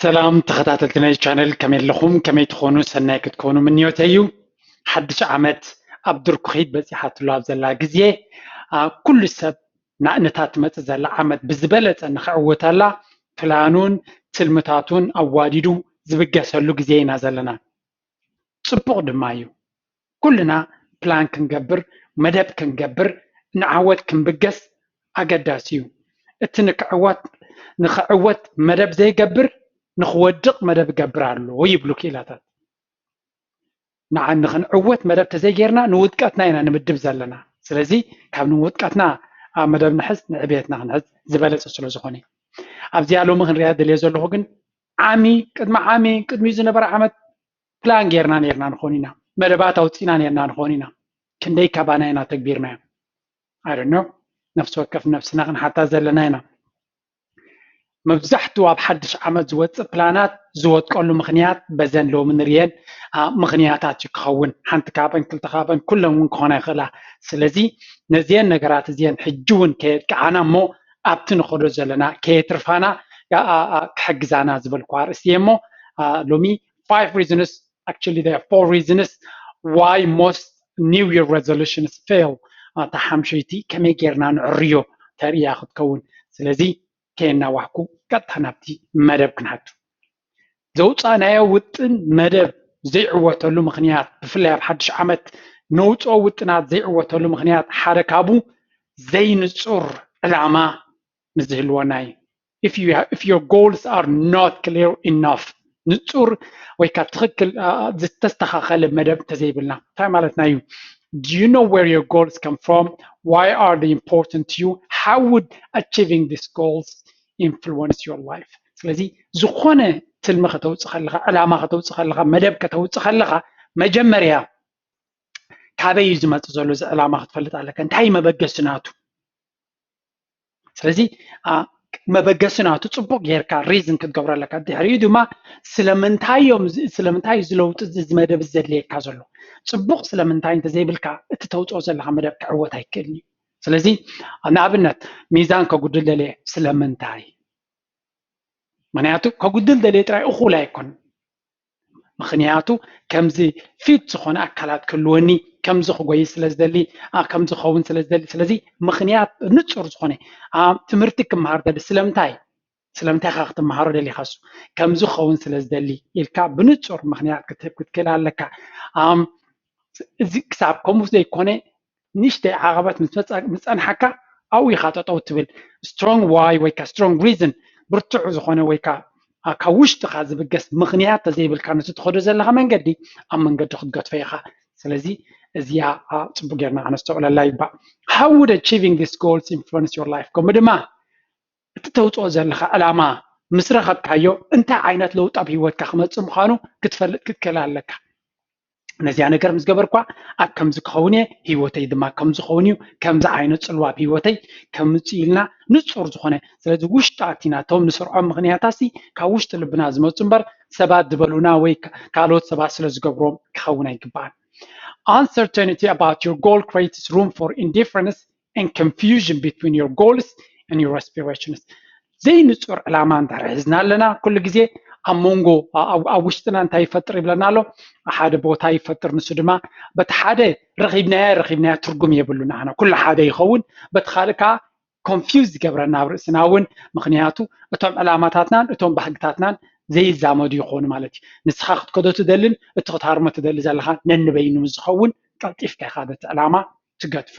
ሰላም ተኸታተልቲ ናይ ቻነል፣ ከመይ ኣለኹም? ከመይ ትኾኑ? ሰናይ ክትኮኑ ምንዮተይ እዩ። ሓድሽ ዓመት ኣብ ድርኩኺት በፂሓትሉ ኣብ ዘላ ግዜ፣ አ፣ ኩሉ ሰብ ናእነታት ትመፅእ ዘላ ዓመት ብዝበለፀ ንኽዕወተላ ፕላኑን ትልምታቱን ኣዋዲዱ ዝብገሰሉ ግዜ ኢና ዘለና። ፅቡቕ ድማ እዩ። ኩልና ፕላን ክንገብር፣ መደብ ክንገብር፣ ንዓወት ክንብገስ ኣገዳሲ እዩ። እቲ ንክዕወት ንክዕወት መደብ ዘይገብር ንክወድቕ መደብ ይገብር ኣሎ ይብሉ ክኢላታት። ንዓ ንክንዕወት መደብ ተዘይጌርና ንውድቀትና ኢና ንምድብ ዘለና። ስለዚ ካብ ንውድቀትና ኣብ መደብ ንሕዝ፣ ንዕብየትና ክንሕዝ ዝበለፀ ስለ ዝኾነ እዩ። ኣብዚኣ ሎሚ ክንሪኣ ደልየ ዘለኹ ግን ዓሚ ቅድሚ ዓሚ ቅድሚ ዝነበረ ዓመት ፕላን ጌርና ኔርና ንኾን ኢና፣ መደባት ኣውፂና ኔርና ንኾን ኢና። ክንደይ ካባና ኢና ተግቢርናዮ? I don't know። ነፍሲ ወከፍ ነብስና ክንሓታ ዘለና ኢና። መብዛሕትኡ ኣብ ሓድሽ ዓመት ዝወፅእ ፕላናት ዝወጥቀሉ ምኽንያት በዘን ሎሚ ንርየን ምኽንያታት እዩ ክኸውን። ሓንቲ ካብን ክልተ ካብን ኩለን እውን ክኾና ይኽእላ። ስለዚ ነዚአን ነገራት እዚአን ሕጂ እውን ከየጥቅዓና እሞ ኣብቲ ንኸዶ ዘለና ከየትርፋና ክሕግዛና ዝበልኩ ኣርእስቲ እየ እሞ ሎሚ five reasons, actually there are four reasons why most New Year resolutions fail. እታ ሓምሸይቲ ከመይ ጌርና ንዕርዮ ተርእያ ክትከውን። ስለዚ ከየናዋሕኩ ቀጥታ ናብቲ መደብ ክንሓቱ። ዘውፃእናዮ ውጥን መደብ ዘይዕወተሉ ምኽንያት፣ ብፍላይ ኣብ ሓድሽ ዓመት ነውፅኦ ውጥናት ዘይዕወተሉ ምኽንያት ሓደ ካብኡ ዘይንፁር ዕላማ ምስ ዝህልወና እዩ። If you have, if your goals are not clear enough, ንፁር ወይ ከዓ ትኽክል ዝተስተኻኸለ መደብ እንተዘይብልና እንታይ ማለትና እዩ? Do you know where your goals come from? Why are they important to you? How would achieving these goals influence your life? ስለዚ ዝኾነ ትልሚ ከተውፅእ ከለኻ፣ ዕላማ ከተውፅእ ከለኻ፣ መደብ ከተውፅእ ከለኻ መጀመርያ ካበይ እዩ ዝመፅእ ዘሎ እዚ ዕላማ ክትፈልጥ ኣለካ። እንታይ መበገሲ ናቱ? ስለዚ መበገሲ ናቱ ፅቡቅ ጌርካ ሪዝን ክትገብሮ ኣለካ። ድሕሪኡ ድማ ስለምንታይ እዮም ስለምንታይ እዚ ለውጢ እዚ መደብ ዘድልየካ ዘሎ? ፅቡቅ ስለምንታይ እንተዘይብልካ እቲ ተውፅኦ ዘለካ መደብ ክዕወት ኣይክእልን እዩ። ስለዚ ንኣብነት ሚዛን ከጉድል ደልየ ስለምንታይ? ምክንያቱ ከጉድል ደልየ ጥራይ እኹል ኣይኮን። ምክንያቱ ከምዚ ፊት ዝኾነ ኣካላት ክህልወኒ፣ ከምዚ ክጎይ ስለ ዝደሊ፣ ከምዚ ክኸውን ስለ ዝደሊ። ስለዚ ምክንያት ንፁር ዝኾነ ትምህርቲ ክመሃር ደሊ ስለምንታይ ስለምንታይ ኢኻ ክትመሃሮ ደሊኻ? እሱ ከምዚ ክኸውን ስለ ዝደሊ ኢልካ ብንፁር ምክንያት ክትህብ ክትክእል ኣለካ። እዚ ክሳብ ከምኡ ዘይኮነ ንእሽተይ ዓቐበት ምስ ጸንሓካ ኣብኡ ኢኻ ጠጠው ትብል። Strong why ወይ ከዓ strong reason፣ ብርቱዕ ዝኾነ ወይ ከዓ ካብ ውሽጥኻ ዝብገስ ምኽንያት ተዘይብልካ ነቲ ትኸዶ ዘለኻ መንገዲ ኣብ መንገዲ ክትገትፎ ኢኻ። ስለዚ እዚኣ ጽቡቅ ጌርና ከነስተውዕለላ ይባእ። How would achieving these goals influence your life? ከምኡ ድማ እቲ ተውፅኦ ዘለኻ ዕላማ ምስ ረኸብካዮ እንታይ ዓይነት ለውጢ ኣብ ህይወትካ ክመፅእ ምዃኑ ክትፈልጥ ክትክእል ኣለካ። ነዚኣ ነገር ምስ ገበርኳ ኣብ ከምዚ ክኸውን እየ፣ ህይወተይ ድማ ከምዚ ክኸውን እዩ፣ ከምዚ ዓይነት ፅልዋ ኣብ ህይወተይ ከምፅእ ኢልና ንፁር ዝኾነ። ስለዚ ውሽጢ ኣቲና እቶም ንሰርዖም ምኽንያታሲ ካብ ውሽጢ ልብና ዝመፁ እምበር ሰባት ዝበሉና ወይ ካልኦት ሰባት ስለ ዝገብሮም ክኸውን ኣይግባእን። Uncertainty about your goal creates room for indifference and confusion between your goals and your aspirations. ዘይንፁር ዕላማ እንድሕር ሒዝና ኣለና ኩሉ ግዜ ኣብ መንጎ ኣብ ውሽጥና እንታይ ይፈጥር ይብለና ኣሎ? ሓደ ቦታ ይፈጥር። ንሱ ድማ በቲ ሓደ ረኺብናያ ረኺብናያ ትርጉም የብሉ ንዓና ኩሉ ሓደ ይኸውን፣ በቲ ካልእ ከዓ ኮንፊውዝ ይገብረና ኣብ ርእስና እውን። ምክንያቱ እቶም ዕላማታትናን እቶም ባህግታትናን ዘይዛመዱ ይኾኑ ማለት እዩ። ንስኻ ክትከዶ ትደልን እቲ ክትሃርሞ ትደሊ ዘለኻ ነንበይኑ ምስ ዝኸውን ቀልጢፍካ ኢኻ ነቲ ዕላማ ትገድፎ።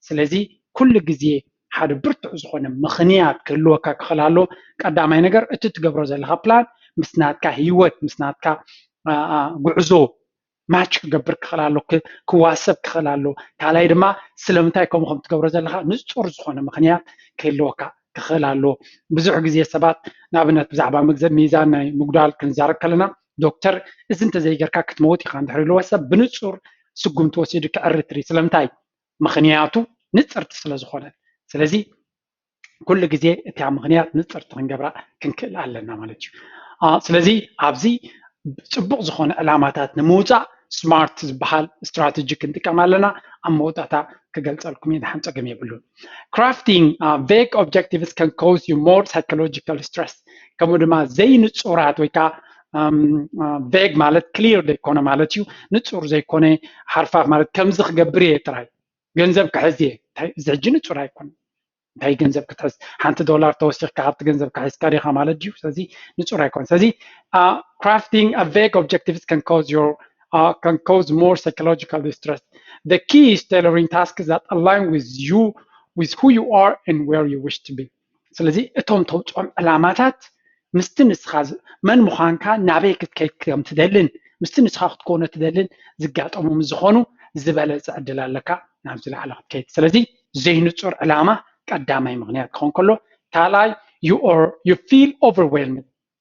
ስለዚ ኩሉ ግዜ ሓደ ብርቱዕ ዝኾነ ምኽንያት ክህልወካ ክኽእል ኣሎ። ቀዳማይ ነገር እቲ ትገብሮ ዘለኻ ፕላን ምስ ናትካ ህይወት ምስ ናትካ ጉዕዞ ማች ክገብር ክኽእል ኣሎ፣ ክዋሰብ ክኽእል ኣሎ። ካልኣይ ድማ ስለምንታይ ከምኡ ከም ትገብሮ ዘለኻ ንፁር ዝኾነ ምኽንያት ክህልወካ ክኽእል ኣሎ። ብዙሕ ግዜ ሰባት ንኣብነት ብዛዕባ መግዘብ ሚዛን ናይ ምጉዳል ክንዛረብ ከለና ዶክተር እዚ እንተዘይገርካ ክትመውት ኢኻ እንድሕር ኢልዎ ሰብ ብንፁር ስጉምቲ ወሲዱ ክዕሪ ትርኢ። ስለምንታይ? ምኽንያቱ ንፅርቲ ስለ ዝኾነ። ስለዚ ኩሉ ግዜ እቲያ ምኽንያት ንፅርቲ ክንገብራ ክንክእል ኣለና ማለት እዩ። ስለዚ ኣብዚ ፅቡቕ ዝኾነ ዕላማታት ንምውፃእ ስማርት ዝበሃል ስትራተጂ ክንጥቀም ኣለና። ኣብ መወዳእታ ክገልፀልኩም እየ፣ ድሓን ፀገም የብሉን። Crafting vague objectives can cause you more psychological stress። ከምኡ ድማ ዘይንፁራት ወይ ከዓ vague ማለት clear ዘይኮነ ማለት እዩ። ንፁር ዘይኮነ ሓርፋፍ ማለት ከምዚ ክገብር እየ ጥራይ፣ ገንዘብ ክሕዝ እየ፣ እዚ ሕጂ ንፁር ኣይኮነ። እንታይ ገንዘብ ክትሕዝ? ሓንቲ ዶላር ተወሲኽካ ካብቲ ገንዘብ ካሒዝካ ዲኻ ማለት ድዩ? ስለዚ ንፁር ኣይኮነ። ስለዚ crafting vague objectives can cause your can cause more psychological distress. The key is tailoring tasks that align with you, with who you are and where you wish to be. ስለዚ እቶም ተውፅኦም ዕላማታት ምስቲ ንስኻ መን ምዃንካ፣ ናበይ ክትከይድ ከም ትደልን ምስቲ ንስኻ ክትኮኖ ትደልን ዝጋጠሙ ምስ ዝኾኑ ዝበለፀ ዕድል ኣለካ ናብዚ ላዕሊ ክትከይድ። ስለዚ ዘይንፁር ዕላማ ቀዳማይ ምኽንያት ክኸውን ከሎ፣ ካልኣይ you feel overwhelmed፣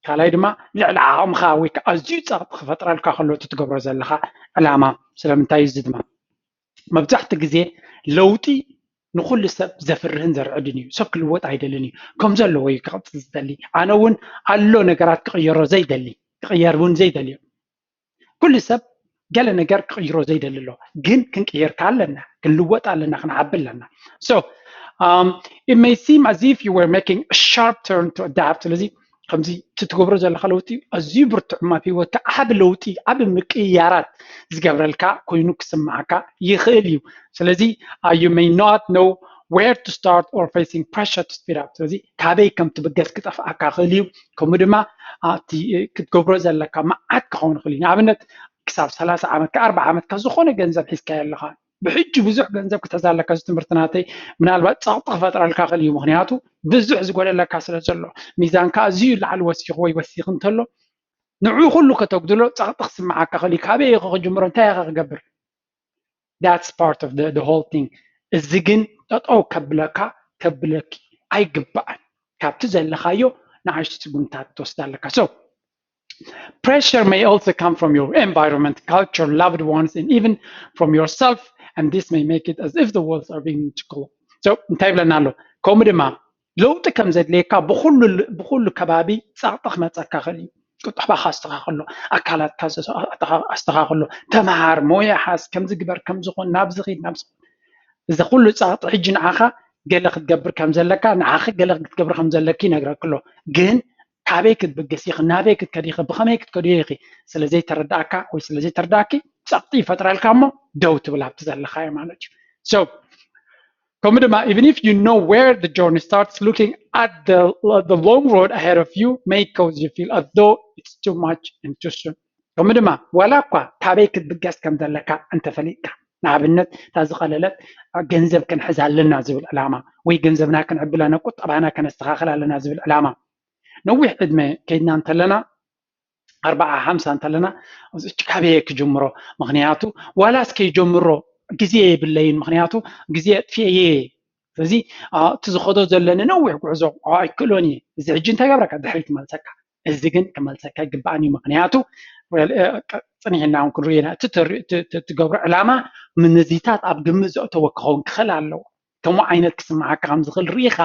ካልኣይ ድማ ልዕሊ ዓቕምኻ ወይ ከዓ ኣዝዩ ፀቕጢ ክፈጥረልካ ከሎ እቲ ትገብሮ ዘለኻ ዕላማ። ስለምንታይ? እዚ ድማ መብዛሕትኡ ግዜ ለውጢ ንኩሉ ሰብ ዘፍርህን ዘርዕድን እዩ። ሰብ ክልወጥ ኣይደልን እዩ። ከም ዘለዎ እዩ ክቕፅል ዝደሊ። ኣነ እውን ኣሎ ነገራት ክቕየሮ ዘይደሊ፣ ክቕየር እውን ዘይደልዮ። ኩሉ ሰብ ገለ ነገር ክቕይሮ ዘይደሊ ኣሎ። ግን ክንቅየር ከ ኣለና፣ ክንልወጥ ኣለና፣ ክንዓቢ ኣለና። So it may seem as if you were making a sharp turn to adapt። ስለዚ ከምዚ እቲ ትገብሮ ዘለካ ለውጢ ኣዝዩ ብርቱዕ እማ ኣብ ህይወትካ ዓቢ ለውጢ፣ ዓቢ ምቅይያራት ዝገብረልካ ኮይኑ ክስምዓካ ይኽእል እዩ። ስለዚ you may not know where to start or facing pressure to speed up። ስለዚ ካበይ ከም ትብገስ ክጠፍኣካ ይኽእል እዩ። ከምኡ ድማ እቲ ክትገብሮ ዘለካ መዓት ክኸውን ይኽእል እዩ። ንኣብነት ክሳብ ሰላሳ ዓመት፣ ከ ኣርባዓ ዓመት ከ ዝኾነ ገንዘብ ሒዝካዮ ኣለኻ፣ ብሕጂ ብዙሕ ገንዘብ ክትሕዝ ኣለካ። እዚ ትምህርቲ ናተይ ምናልባት ጸቕጢ ክፈጥረልካ ክእል እዩ። ምኽንያቱ ብዙሕ ዝጎደለካ ስለ ዘሎ፣ ሚዛንካ ኣዝዩ ላዕሊ ወሲኹ ወይ ወሲኺ እንተሎ፣ ንዑ ኩሉ ከተጉድሎ ጸቕጢ ክስምዓካ ክእል እዩ። ካበይ ኢኸ ክጅምሮ? እንታይ ኢኸ ክገብር? That's part of the, the whole thing። እዚ ግን ጠጠው ከብለካ ከብለኪ ኣይግባእን። ካብቲ ዘለኻዮ ንኣሽቱ ስጉምታት ትወስድ ኣለካ። So pressure may also come from your environment, culture, loved ones, and even from yourself, and this may make it as if the walls are beginning to collapse። So እንታይ ይብለና ኣሎ? ከምኡ ድማ ለውጢ ከም ዘድልየካ ብኩሉ ብኩሉ ከባቢ ጸቕጢ ክመጸካ ክእል እዩ። ቁጠባኻ ኣስተኻኽሎ፣ ኣካላትካ ኣስተኻኽሎ፣ ተምሃር፣ ሞያ ሓዝ፣ ከምዚ ግበር፣ ከምዚ ኹን፣ ናብዚ ኺድ፣ ናብዚ ኹን። እዚ ኩሉ ጸቕጢ ሕጂ ንዓኻ ገለ ክትገብር ከም ዘለካ፣ ንዓኺ ገለ ክትገብር ከም ዘለኪ ይነግረኪ ኣሎ። ግን ካበይ ክትብገስ ኢኺ፣ ናበይ ክትከዲ ኢኺ፣ ብኸመይ ክትከድዮ ኢኺ ስለ ዘይተረዳእካ ወይ ስለ ዘይተረዳእኪ ጸቕጢ ይፈጥረልካ እሞ ደው ትብል ኣብቲ ዘለኻዮ ማለት እዩ። So ከምኡ ድማ even if you know where the journey starts, looking at the, the long road ahead of you may cause you feel as though it's too much and too soon። ከምኡ ድማ ዋላ እኳ ካበይ ክትብገስ ከም ዘለካ እንተፈሊጥካ፣ ንኣብነት እታ ዝቐለለት ገንዘብ ክንሕዝ ኣለና ዝብል ዕላማ ወይ ገንዘብና ክንዕቢ ኣለና፣ ቁጠባና ከነስተኻኽል ኣለና ዝብል ዕላማ፣ ነዊሕ ዕድመ ከይድና እንተለና ኣርባዓ ሓምሳ እንተለና ካበየ ክጅምሮ? ምኽንያቱ ዋላስ ከይጀምሮ ግዜ የብለይን፣ ምኽንያቱ ግዜ ኣጥፍኤ እየ። ስለዚ እቲ ዝኸዶ ዘለኒ ነዊሕ ጉዕዞ ኣይክእሎን እየ። እዚ ሕጂ እንታይ ገብረካ ድሕሪት መልሰካ። እዚ ግን ክመልሰካ ይግባኣን እዩ። ምኽንያቱ ፅኒሕና እውን ክንሪኦ ኢና። እቲ ትገብሮ ዕላማ ምንዚታት ኣብ ግምት ዘእተወ ክኸውን ክኽእል ኣለዎ። ከምኡ ዓይነት ክስምዓካ ከም ዝኽእል ርኢኻ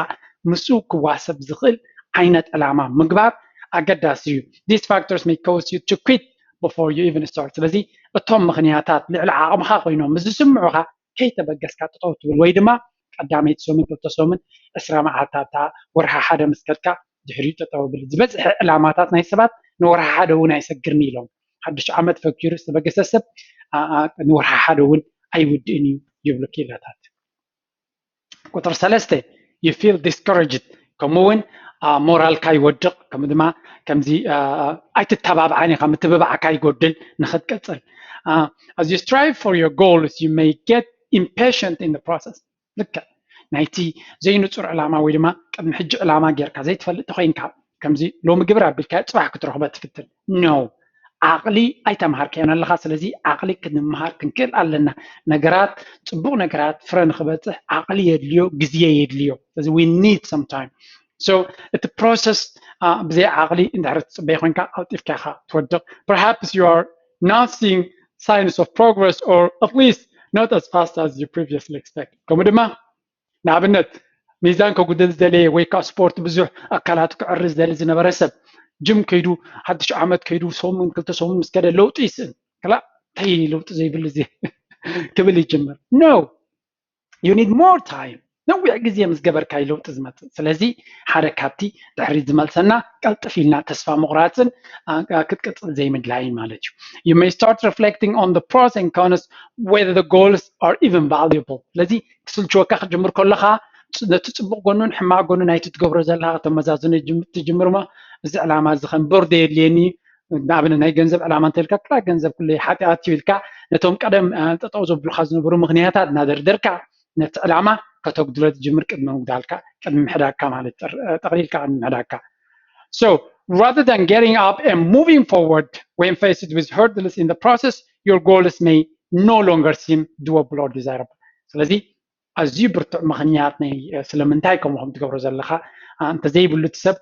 ምስኡ ክዋሰብ ዝኽእል ዓይነት ዕላማ ምግባር ኣገዳሲ እዩ። These factors may cause you to quit before you even start። ስለዚ እቶም ምኽንያታት ልዕሊ ዓቕምኻ ኮይኖም ምስ ዝስምዑኻ ከይተበገስካ ጠጠው ትብል ወይ ድማ ቀዳመይቲ ሰሙን ክልተ ሰሙን ዕስራ መዓልቲ ኣብታ ወርሒ ሓደ ምስ ከድካ ድሕሪኡ ጠጠው ብል። ዝበዝሐ ዕላማታት ናይ ሰባት ንወርሒ ሓደ እውን ኣይሰግርን ኢሎም። ሓድሽ ዓመት ፈኪሩ ዝተበገሰ ሰብ ንወርሒ ሓደ እውን ኣይውድእን እዩ ይብሉ ክኢላታት። ቁፅሪ ሰለስተ you feel discouraged፣ ከምኡ እውን ሞራልካ ይወድቕ። ከምኡ ድማ ከምዚ ኣይትተባብዓን ኢኻ፣ ምትብባዕካ ይጎድል ንኽትቅፅል። As you strive for your goals you may get impatient in the process። ልክዕ ናይቲ ዘይንፁር ዕላማ ወይ ድማ ቅድሚ ሕጂ ዕላማ ጌርካ ዘይትፈልጥ ተኮይንካ ከምዚ ሎሚ ግብር ኣቢልካ ፅባሕ ክትረኽቦ ትፍትን። No፣ ዓቕሊ ኣይተምሃርካዮን ኣለኻ። ስለዚ ዓቕሊ ክንምሃር ክንክእል ኣለና። ነገራት፣ ፅቡቕ ነገራት ፍረ ንክበፅሕ ዓቕሊ የድልዮ፣ ግዜ የድልዮ። ስለዚ we need some time። So እቲ process ብዘይ ዓቕሊ እንድሕር ትፅበይ ኮይንካ ቀልጢፍካ ኢኻ ትወድቕ። Perhaps you are not seeing signs of progress or at least not as fast as you previously expect። ከምኡ ድማ ንኣብነት ሚዛን ከጉድል ዝደለየ ወይ ከዓ ስፖርት ብዙሕ ኣካላቱ ክዕሪ ዝደሊ ዝነበረ ሰብ ጅም ከይዱ ሓድሽ ዓመት ከይዱ ሰሙን ክልተ ሰሙን ምስ ከደ ለውጢ ይስእን። ክላ እንታይ ለውጢ ዘይብሉ እዚ ክብል ይጅምር። No፣ you need more time. ነዊሕ ግዜ ምስ ገበርካ እዩ ለውጢ ዝመፅእ። ስለዚ ሓደ ካብቲ ድሕሪት ዝመልሰና ቀልጥፍ ኢልና ተስፋ ምቑራፅን ክትቅፅል ዘይምድላይን ማለት እዩ። You may start reflecting on the pros and cons, whether the goals are even valuable. ስለዚ ክስልችወካ ክጅምር ከለኻ ነቲ ፅቡቅ ጎኑን ሕማቅ ጎኑን ናይቲ ትገብሮ ዘለካ ከተመዛዝኖ ትጅምር እሞ፣ እዚ ዕላማ እዚ ከንበር ዶ የድልየኒ? ንኣብነት ናይ ገንዘብ ዕላማ እንተልካ፣ ጥራይ ገንዘብ ኩሉ ሓጢኣት እዩ ኢልካ ነቶም ቀደም ጠጠው ዘብሉካ ዝነበሩ ምክንያታት እናደርደርካ ነቲ ዕላማ ከተጉድሎ ትጅምር፣ ቅድሚ ምጉዳልካ፣ ቅድሚ ምሕዳግካ ማለት ጠቕሊልካ ቅድሚ ምሕዳግካ። So rather than getting up and moving forward when faced with hurdles in the process, your goals may no longer seem doable or desirable. ስለዚ ኣዝዩ ብርቱዕ ምክንያት ናይ ስለምንታይ ከምኡ ከም ትገብሮ ዘለካ እንተዘይብሉ እቲ ሰብ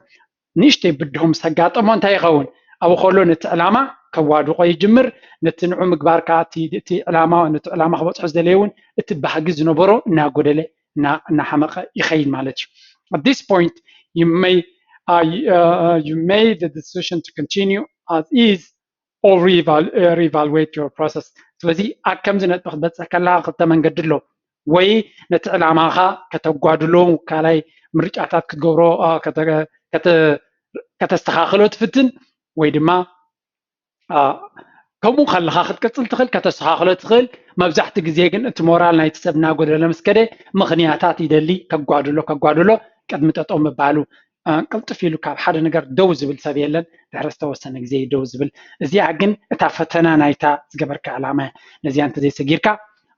ንእሽተይ ብድሆ ምስ ኣጋጠሞ እንታይ ይኸውን? ኣብኡ ከሎ ነቲ ዕላማ ከዋድቆ ይጅምር። ነቲ ንዑ ምግባር ከዓ እቲ ዕላማ ነቲ ዕላማ ክበፅሖ ዝደለየ እውን እቲ ባህጊ ዝነበሮ እናጎደለ እናሓመቐ ይኸይድ ማለት እዩ። At this point you may uh, you made the decision to continue as is or reevaluate your process. ስለዚ ኣብ ከምዚ ነጥቢ ክትበፅሕ ከለካ ክልተ መንገዲ ኣሎ። ወይ ነቲ ዕላማኻ ከተጓድሎ ካልኣይ ምርጫታት ክትገብሮ ከተስተኻኽሎ ትፍትን፣ ወይ ድማ ከምኡ ከለኻ ክትቅፅል ትኽእል፣ ከተስተኻኽሎ ትኽእል። መብዛሕቲ ግዜ ግን እቲ ሞራል ናይቲ ሰብ እናጎደለ ምስ ከደ ምኽንያታት ይደሊ፣ ከጓድሎ ከጓድሎ ቅድሚ ጠጠው ምባሉ። ቅልጥፍ ኢሉ ካብ ሓደ ነገር ደው ዝብል ሰብ የለን፣ ድሕሪ ዝተወሰነ ግዜ እዩ ደው ዝብል። እዚኣ ግን እታ ፈተና ናይታ ዝገበርካ ዕላማ እያ። ነዚኣ እንተዘይሰጊርካ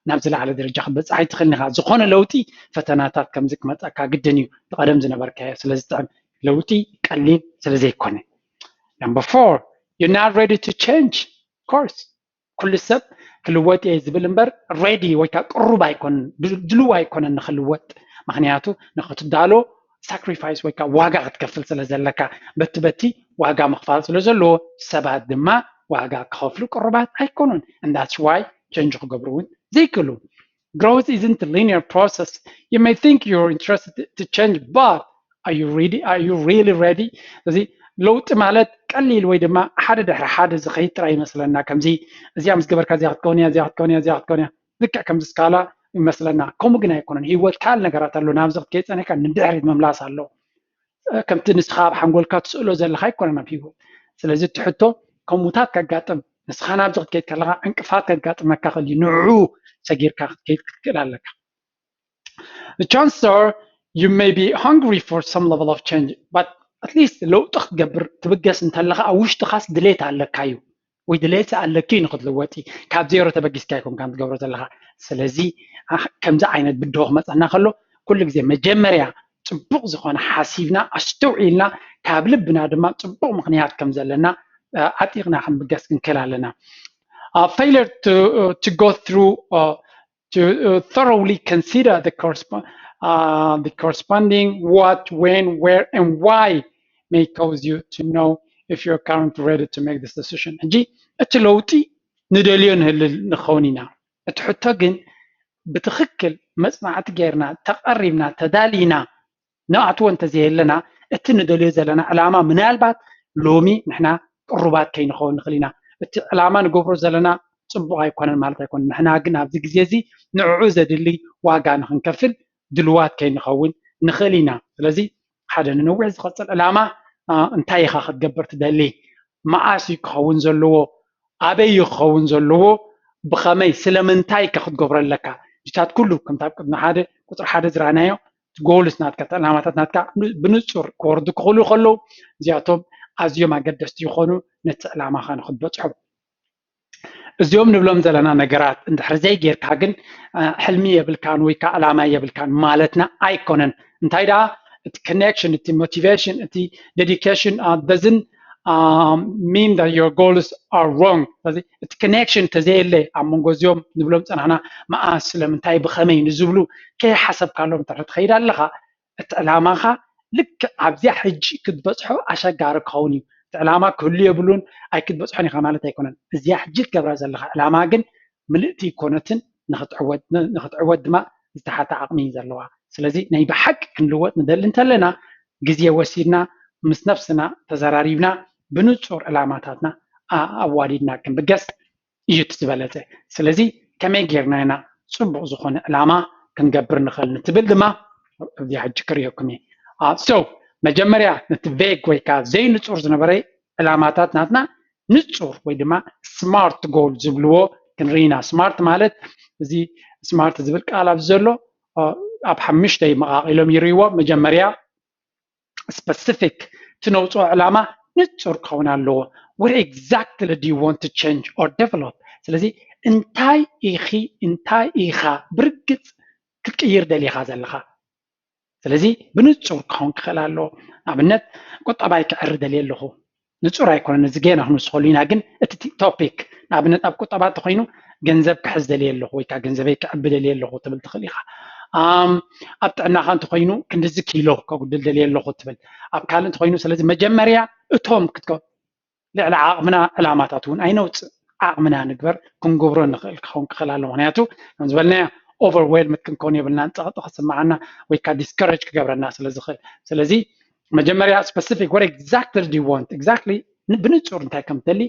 ናብ ዝለዓለ ደረጃ ክትበፅሕ ኣይትኽእልን ኢኻ። ዝኾነ ለውጢ ፈተናታት ከምዚ ክመፀካ ግድን እዩ። ብቐደም ዝነበርካዮ ስለ ዝጥዕም ለውጢ ቀሊል ስለ ዘይኮነ። Number four, you're not ready to change course. ኩሉ ሰብ ክልወጥ እየ ዝብል እምበር ሬዲ ወይ ከዓ ቅሩብ ኣይኮነን፣ ድሉው ኣይኮነን ንክልወጥ። ምክንያቱ ንክትዳሎ ሳክሪፋይስ ወይ ከዓ ዋጋ ክትከፍል ስለ ዘለካ፣ በቲ በቲ ዋጋ ምክፋል ስለ ዘለዎ ሰባት ድማ ዋጋ ክኸፍሉ ቅሩባት ኣይኮኑን። And that's why ቸንጅ ክገብሩ እውን ዘይክእሉ። Growth isn't a linear process. You may think you're interested to change, but are you ready? Are you really ready? እዚ ለውጢ ማለት ቀሊል ወይ ድማ ሓደ ድሕሪ ሓደ ዝኸይድ ጥራይ ይመስለና። ከምዚ እዚኣ ምስ ገበርካ እዚኣ ክትከውን እያ፣ እዚኣ ክትከውን እያ፣ እዚኣ ክትከውን እያ፣ ልክዕ ከምዚ ስካላ ይመስለና። ከምኡ ግን ኣይኮነን። ህይወት ካልእ ነገራት ኣሎ። ናብዚ ክትከይድ ጸኒሕካ ንድሕሪት ምምላስ ኣሎ። ከምቲ ንስኻ ኣብ ሓንጎልካ ትስእሎ ዘለኻ ኣይኮነን ኣብ ህይወት። ስለዚ እቲ ሕቶ ከምኡታት ከጋጥም፣ ንስኻ ናብዚ ክትከይድ ከለኻ ዕንቅፋት ከጋጥመካ ክእል እዩ። ንዕኡ ሰጊርካ ክትከይድ ክትክእል ኣለካ። The chances are you may be hungry for some level of change, but at least ለውጢ ክትገብር ትብገስ እንተለኻ ኣብ ውሽጥኻስ ድሌት ኣለካ እዩ ወይ ድሌት ኣለኪ ንክትልወጢ። ካብ ዜሮ ተበጊስካ ኣይኮንካን ትገብሮ ዘለኻ። ስለዚ ከምዚ ዓይነት ብድሆ ክመፀና ከሎ ኩሉ ግዜ መጀመርያ ፅቡቅ ዝኾነ ሓሲብና ኣስተውዒልና ካብ ልብና ድማ ፅቡቅ ምክንያት ከም ዘለና ዓጢቕና ክንብገስ ክንክእል ኣለና። Failure to, uh, to go through uh, to uh, thoroughly consider the, correspond, uh, the corresponding what, when, where, and why may cause you to know if you're currently ready to make this decision. ሕጂ እቲ ለውጢ ንደልዮ ንህልል ንኸውን ኢና። እቲ ሕቶ ግን ብትኽክል መፅናዕቲ ጌርና ተቐሪብና ተዳሊና ንኣትዎ እንተዘየለና እቲ ንደልዮ ዘለና ዕላማ ምናልባት ሎሚ ንሕና ቅሩባት ከይንኸውን ንኽእል ኢና። እቲ ዕላማ ንገብሮ ዘለና ፅቡቕ ኣይኮነን ማለት ኣይኮነን። ንሕና ግን ኣብዚ ግዜ እዚ ንዕዑ ዘድሊ ዋጋ ንክንከፍል ድልዋት ከይንኸውን ንኽእል ኢና። ስለዚ ሓደ ንነዊሕ ዝቐፅል ዕላማ እንታይ ኢኻ ክትገብር ትደሊ? መዓስ እዩ ክኸውን ዘለዎ? ኣበይ እዩ ክኸውን ዘለዎ? ብኸመይ? ስለምንታይ ከ ክትገብሮ ኣለካ? እዚታት ኩሉ ከምታ ኣብ ቅድሚ ሓደ ቁፅሪ ሓደ ዝረኣናዮ ጎልስ ናትካ ዕላማታት ናትካ ብንፁር ክወርዱ ክኽእሉ ከለዉ እዚኣቶም ኣዝዮም ኣገደስቲ ይኾኑ ነቲ ዕላማኻ ንክትበፅሖ። እዚኦም ንብሎም ዘለና ነገራት እንድሕር ዘይጌርካ ግን ሕልሚ የብልካን ወይ ከዓ ዕላማ የብልካን ማለትና ኣይኮነን። እንታይ ደኣ እቲ ኮኔክሽን፣ እቲ ሞቲቬሽን፣ እቲ ዴዲኬሽን doesn't mean that your goals are wrong። ስለዚ እቲ ኮኔክሽን እንተዘየለ ኣብ መንጎ እዚኦም ንብሎም ፀናሕና መኣስ፣ ስለምንታይ፣ ብኸመይ ንዝብሉ ከይሓሰብካሎም እንተ ትኸይድ ኣለኻ እቲ ዕላማኻ ልክዕ ኣብዚኣ ሕጂ ክትበፅሖ ኣሸጋሪ ክኸውን እዩ። እቲ ዕላማ ክህሉ የብሉን ኣይክትበፅሖን ኢኻ ማለት ኣይኮነን። እዚኣ ሕጂ ትገብራ ዘለኻ ዕላማ ግን ምልእቲ ይኮነትን ንክትዕወት ድማ ዝተሓተ ዓቕሚ እዩ ዘለዋ። ስለዚ ናይ ብሓቂ ክንልወጥ ንደሊ እንተለና ግዜ ወሲድና ምስ ነብስና ተዘራሪብና ብንፁር ዕላማታትና ኣዋዲድና ክንብገስ እዩ እቲ ዝበለፀ። ስለዚ ከመይ ጌርና ኢና ፅቡቕ ዝኾነ ዕላማ ክንገብር ንኽእል ንትብል ድማ እዚኣ ሕጂ ክርእየኩም እየ። So መጀመርያ ነቲ ቬግ ወይ ከዓ ዘይንፁር ዝነበረ ዕላማታት ናትና ንፁር ወይ ድማ ስማርት ጎል ዝብልዎ ክንርኢና። ስማርት ማለት እዚ ስማርት ዝብል ቃል ኣብዚ ዘሎ ኣብ ሓሙሽተ መቓቒሎም ይርእይዎ። መጀመርያ ስፐሲፊክ እቲ ነውፅኦ ዕላማ ንፁር ክኸውን ኣለዎ። What exactly do you want to change or develop? ስለዚ እንታይ ኢኺ እንታይ ኢኻ ብርግፅ ክትቅይር ደሊኻ ዘለኻ? ስለዚ ብንፁር ክኸውን ክኽእል ኣለዎ። ንኣብነት ቁጠባይ ክዕሪ ደልየ ኣለኹ። ንፁር ኣይኮነን እዚ ገና ክንውስኸሉ ኢና፣ ግን እቲ ቶፒክ ንኣብነት ኣብ ቁጠባ እንተኮይኑ ገንዘብ ክሕዝ ደልየ ኣለኹ ወይ ከዓ ገንዘበይ ክዕቢ ደልየ ኣለኹ ትብል ትኽእል ኢኻ። ኣብ ጥዕናኻ እንተኮይኑ ክንድዚ ኪሎ ከጉድል ደልየ ኣለኹ ትብል። ኣብ ካልእ እንተኮይኑ ስለዚ መጀመርያ እቶም ክትከ ልዕሊ ዓቕምና ዕላማታት እውን ኣይነውፅእ። ዓቕምና ንግበር ክንገብሮ ንኽእል ክኸውን ክኽእል ኣሎ። ምክንያቱ ከም ዝበልናዮ ኦቨርዌልምድ ክንከውን የብልናን። ፀቕጢ ክስምዓና ወይ ከዓ ዲስከረጅ ክገብረና ስለ ዝኽእል። ስለዚ መጀመርያ ስፐሲፊክ what exactly do you want exactly ብንፁር እንታይ ከም ትደሊ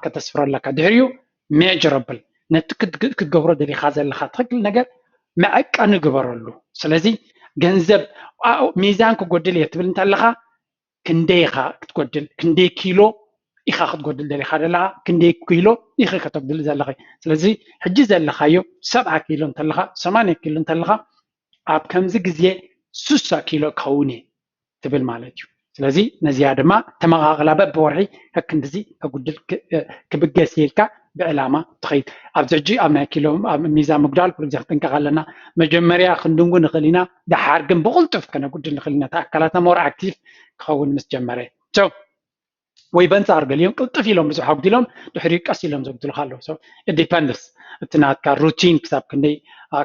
ከተስፍሮ ኣለካ። ድሕሪኡ ሜጀረብል ነቲ ክትገብሮ ደሊኻ ዘለኻ ትኽክል ነገር መዐቀኒ ግበረሉ። ስለዚ ገንዘብ ሚዛን ክጎድል እየ ትብል እንተለኻ ክንደይ ኢኻ ክትጎድል፣ ክንደይ ኪሎ ኢኻ ክትጎድል ደሊኻ ዘለኻ፣ ክንደይ ኪሎ ኢኺ ከተጉድሊ ዘለኺ። ስለዚ ሕጂ ዘለኻዮ ሰብዓ ኪሎ እንተለኻ፣ ሰማንያ ኪሎ እንተለኻ፣ ኣብ ከምዚ ግዜ ስሳ ኪሎ ክኸውን እየ ትብል ማለት እዩ። ስለዚ ነዚኣ ድማ ተመቓቕላ በብወርሒ ከክንድዚ ከጉድል ክብገስ ኢልካ ብዕላማ ትኸይድ። ኣብዚ ሕጂ ኣብ ናይ ኪሎ ኣብ ሚዛን ምጉዳል ኩሉ ግዜ ክጥንቀቕ ኣለና። መጀመርያ ክንድንጉ ንኽእል ኢና፣ ደሓር ግን ብቕልጡፍ ከነጉድል ንኽእል ኢና። እቲ ኣካላትና ሞር ኣክቲቭ ክኸውን ምስ ጀመረ ወይ በንፃር ገሊኦም ቅልጥፍ ኢሎም ብዙሕ ኣጉዲሎም ድሕሪኡ ቀስ ኢሎም ዘጉድሉካ ኣለዉ። ዲፐንድስ እቲ ናትካ ሩቲን ክሳብ ክንደይ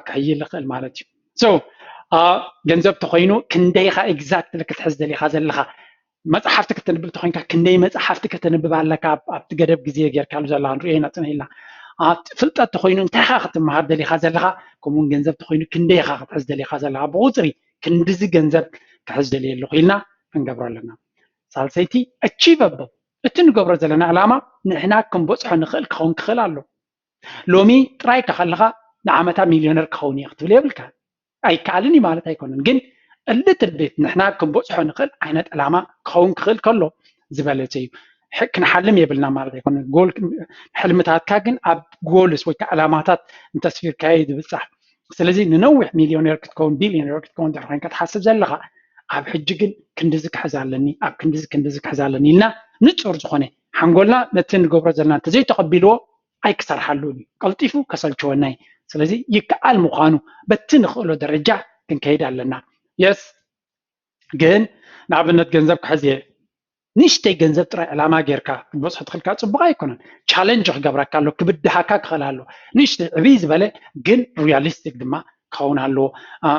ክሕይል ይኽእል ማለት እዩ። ገንዘብ ተኮይኑ ክንደይካ ኤግዛክትሊ ክትሕዝ ደሊካ ዘለካ መፅሓፍቲ ከተንብብ ተኮይንካ ክንደይ መፅሓፍቲ ከተንብብ ኣለካ ኣብቲ ገደብ ግዜ ጌርካሉ ዘለካ ንሪኦ ኢና ፅንሕ ኢልና። ፍልጠት ተኮይኑ እንታይካ ክትመሃር ደሊካ ዘለካ ከምኡውን ገንዘብ ተኮይኑ ክንደይካ ክትሕዝ ደሊካ ዘለካ ብቁፅሪ ክንድዚ ገንዘብ ክሕዝ ደልየ ኣለኩ ኢልና ክንገብሮ ኣለና። ሳልሰይቲ ኣቺቨብል እቲ ንገብሮ ዘለና ዕላማ ንሕና ክንበፅሖ ንክእል ክኸውን ክኽእል ኣሎ። ሎሚ ጥራይ ከለካ ንዓመታ ሚልዮነር ክኸውን እየ ክትብል የብልካ። ኣይከኣልን እዩ ማለት ኣይኮነን፣ ግን እልትል ቤት ንሕና ክንበፅሖ ንክእል ዓይነት ዕላማ ክኸውን ክኽእል ከሎ ዝበለፀ እዩ። ክንሓልም የብልና ማለት ኣይኮነን። ጎል ሕልምታትካ ግን ኣብ ጎልስ ወይ ዕላማታት እንተስፊርካዮ ዝብፃሕ። ስለዚ ንነዊሕ ሚልዮነር ክትከውን ቢልዮነር ክትከውን ድሕር ኮይንካ ትሓስብ ዘለካ ኣብ ሕጂ ግን ክንድዚ ክሕዝ ኣለኒ ኣብ ክንድዚ ክንድዚ ክሕዝ ኣለኒ ኢልና ንፁር ዝኮነ ሓንጎልና ነቲ ንገብሮ ዘለና እንተዘይተቀቢልዎ ኣይክሰርሓሉን እዩ። ቀልጢፉ ከሰልችወና እዩ። ስለዚ ይከኣል ምዃኑ በቲ ንኽእሎ ደረጃ ክንከይድ ኣለና። የስ ግን ንኣብነት ገንዘብ ክሕዝ እየ ንእሽተይ ገንዘብ ጥራይ ዕላማ ጌርካ ክትበፅሖ ትኽእልካ ፅቡቅ ኣይኮነን። ቻለንጅ ክገብረካ ኣሎ፣ ክብድሃካ ክኽእል ኣሎ። ንእሽተይ ዕብይ ዝበለ ግን ሪያሊስቲክ ድማ ክኸውን ኣለዎ።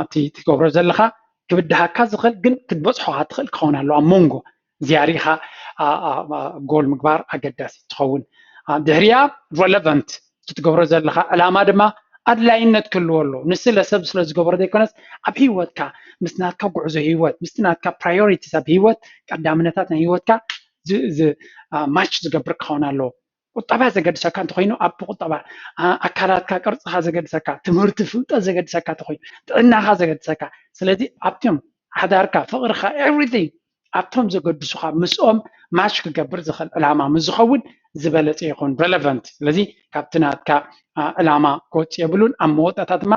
እቲ ትገብሮ ዘለካ ክብድሃካ ዝኽእል ግን ክትበፅሖ ትኽእል ክኸውን ኣለዎ። ኣብ መንጎ እዚኣ ሪኢኻ ጎል ምግባር ኣገዳሲ ትኸውን። ድሕሪኣ ረለቨንት እቲ ትገብሮ ዘለካ ዕላማ ድማ ኣድላይነት ክህልዎ ኣሎ። ንስለ ሰብ ስለ ዝገበሮ ዘይኮነስ ኣብ ህይወትካ ምስ ናትካ ጉዕዞ ህይወት ምስቲ ናትካ ፕራዮሪቲስ ኣብ ህይወት ቀዳምነታት ናይ ህይወትካ ማች ዝገብር ክኸውን ኣለዎ። ቁጠባ ዘገድሰካ እንተኮይኑ ኣብ ቁጠባ፣ ኣካላትካ ቅርፅካ ዘገድሰካ፣ ትምህርቲ ፍልጠት ዘገድሰካ እንተኮይኑ፣ ጥዕናካ ዘገድሰካ። ስለዚ ኣብቶም ሓዳርካ፣ ፍቅርካ፣ ኤቭሪቲንግ ኣብቶም ዘገድሱካ ምስኦም ማች ክገብር ዝኽእል ዕላማ ምስ ዝኸውን ዝበለፀ ይኸውን ረለቨንት። ስለዚ ካብቲ ናትካ ዕላማ ክወፅእ የብሉን። ኣብ መወዳእታ ድማ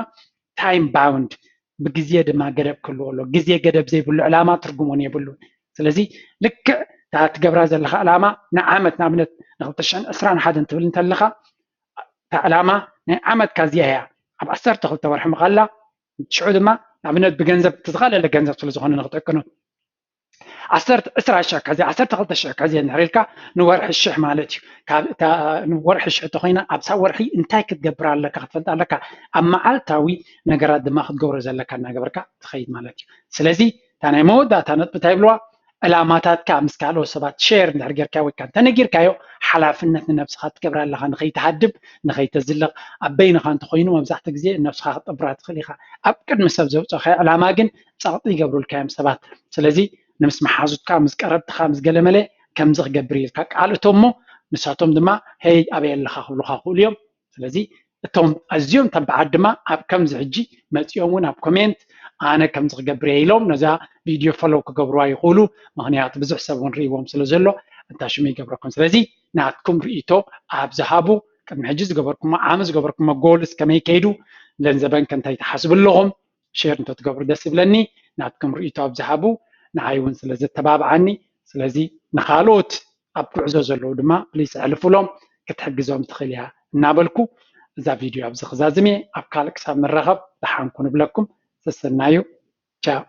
ታይም ባውንድ ብግዜ ድማ ገደብ ክህልዎ ኣሎ። ግዜ ገደብ ዘይብሉ ዕላማ ትርጉም እውን የብሉን። ስለዚ ልክዕ እታ ትገብራ ዘለካ ዕላማ ንዓመት ንኣብነት ን2021 ትብል እንተለካ እታ ዕላማ ናይ ዓመትካ እዚኣ እያ። ኣብ ዓሰርተ ክልተ ወርሒ ምቓላ ሽዑ ድማ ንኣብነት ብገንዘብ ተዝኻለለ ገንዘብ ስለ ዝኾነ ንክትዕቅኑ ዓሰርተ ዕስራ ሽሕ ከዚ ዓሰርተ ክልተ ሽሕ ከዚ እንድሕር ኢልካ ንወርሒ ሽሕ ማለት እዩ። ካብ እታ ንወርሒ ሽሕ ተኮይና ኣብሳ ወርሒ እንታይ ክትገብር ኣለካ ክትፈልጥ ኣለካ። ኣብ መዓልታዊ ነገራት ድማ ክትገብሮ ዘለካ እናገበርካ ትኸይድ ማለት እዩ። ስለዚ እታ ናይ መወዳእታ ነጥቢ እንታይ ይብልዋ ዕላማታትካ ምስ ካልኦት ሰባት ሸር እንድሕር ጌርካ ወይ ከዓ እንተነጊርካዮ ሓላፍነት ንነብስኻ ትገብር ኣለካ ንኸይትሃድም ንኸይተዝልቕ ኣብ በይንኻ እንተኮይኑ መብዛሕትኡ ግዜ ነብስኻ ክትጥብራ ትኽእል ኢኻ። ኣብ ቅድሚ ሰብ ዘውፀኻዮ ዕላማ ግን ፀቕጢ ይገብሩልካ እዮም ሰባት። ስለዚ ንምስ መሓዙትካ ምስ ቀረብትኻ ምስ ገለመለ ከምዚ ክገብር ኢልካ ቃል እቶ እሞ ንሳቶም ድማ ሄይ ኣበይ ኣለኻ ክብሉኻ ክእሉ እዮም። ስለዚ እቶም ኣዝዮም ተባዓት ድማ ኣብ ከምዚ ሕጂ መፂኦም እውን ኣብ ኮሜንት ኣነ ከምዚ ክገብር እየ ኢሎም ነዛ ቪድዮ ፈሎው ክገብርዋ ይኽእሉ። ምክንያቱ ብዙሕ ሰብ እውን ርእይዎም ስለ ዘሎ እንታ ሽሙ ይገብረኩም። ስለዚ ናትኩም ርእይቶ ኣብ ዝሃቡ ቅድሚ ሕጂ ዝገበርኩሞ ዓሚ ዝገበርኩሞ ጎልስ ከመይ ከይዱ ለንዘበን ከንታይ ትሓስቡ ኣለኹም ሼር እንተትገብሩ ደስ ይብለኒ። ናትኩም ርእይቶ ኣብ ዝሃቡ ንዓይ እውን ስለ ዘተባብዓኒ። ስለዚ ንካልኦት ኣብ ጉዕዞ ዘለዉ ድማ ፕሊስ ኣሕልፉሎም ክትሕግዞም ትኽእል እያ እናበልኩ እዛ ቪድዮ ኣብዚ ክዛዝም እየ። ኣብ ካልእ ክሳብ ንራኸብ ደሓን ኩኑ እብለኩም። ሰሰናዩ። ቻው።